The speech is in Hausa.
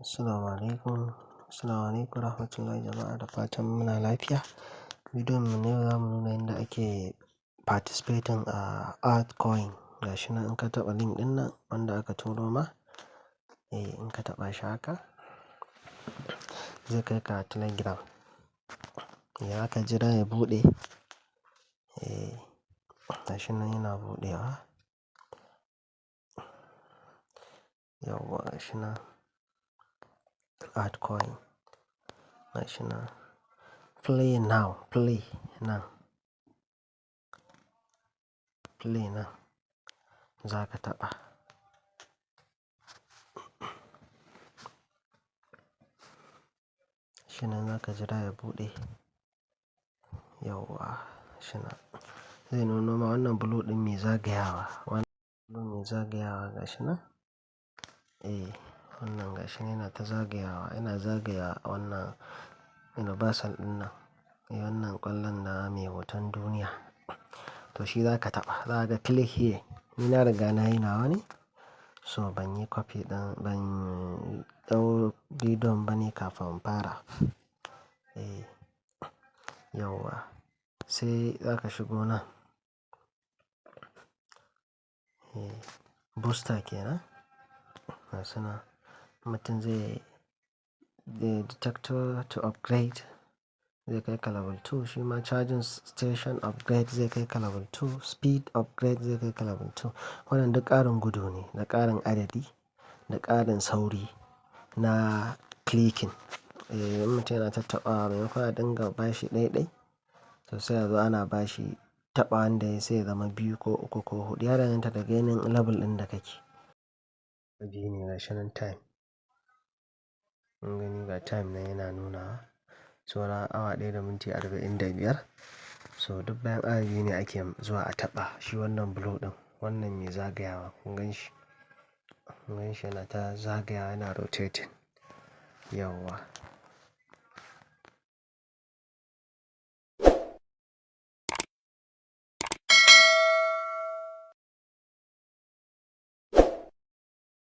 Assalamu alaikum. Assalamu alaikum warahmatullahi jama'a, da fatan muna lafiya. Bidiyon mu na yau, zamu nuna yadda ake participating a altcoin. Gashi nan, in ka taɓa link ɗin nan wanda aka turo ma, in ka taɓa shi haka, zai kai ka Telegram. Ya ka jira ya buɗe. Gashi nan yana buɗewa. Yauwa, gashi nan altcoin. Gashi nan play now, play now. Play now. Za ka taɓa. Shi nan za ka jira ya buɗe. Yauwa, shi nan. Zai nuno ma wannan blue ɗin mai zagayawa. Wannan blue mai zagayawa, gashi nan. Wannan gashi nan yana ta zagayawa. Yana zagaya wannan universal ɗin nan. Wannan ƙwallon na mai hoton duniya. To, shi za ka taɓa. Za ka ga "click here". Ni na riga na yi nawa ne. So ban yi copy ɗin, ban ɗau bidiyon ba ne kafin in fara. Yauwa. Sai za ka shigo nan. Booster kenan. Gasu nan. Mutum zai the detector to upgrade, zai kai ka level 2. Shi ma charging station upgrade zai kai ka level 2. Speed upgrade zai kai ka level 2. Wannan duk ƙarin gudu ne, da ƙarin adadi, da ƙarin sauri na clicking. In mutum yana tattaɓawa, maimakon a dinga bashi ɗai-ɗai, to sai a zo ana bashi taɓa wanda ya sai ya zama biyu ko uku ko huɗu. Ya danganta daga yanayin level ɗin da kake. Biyu ne, gashi nan time. Kun gani, ga time nan yana nunawa. Saura awa 1 da minti 45. So duk bayan awa 2 ne ake zuwa a taɓa shi wannan blue ɗin. Wannan mai zagayawa, kun gan shi? Kun gan shi yana ta zagayawa, yana rotating. Yauwa.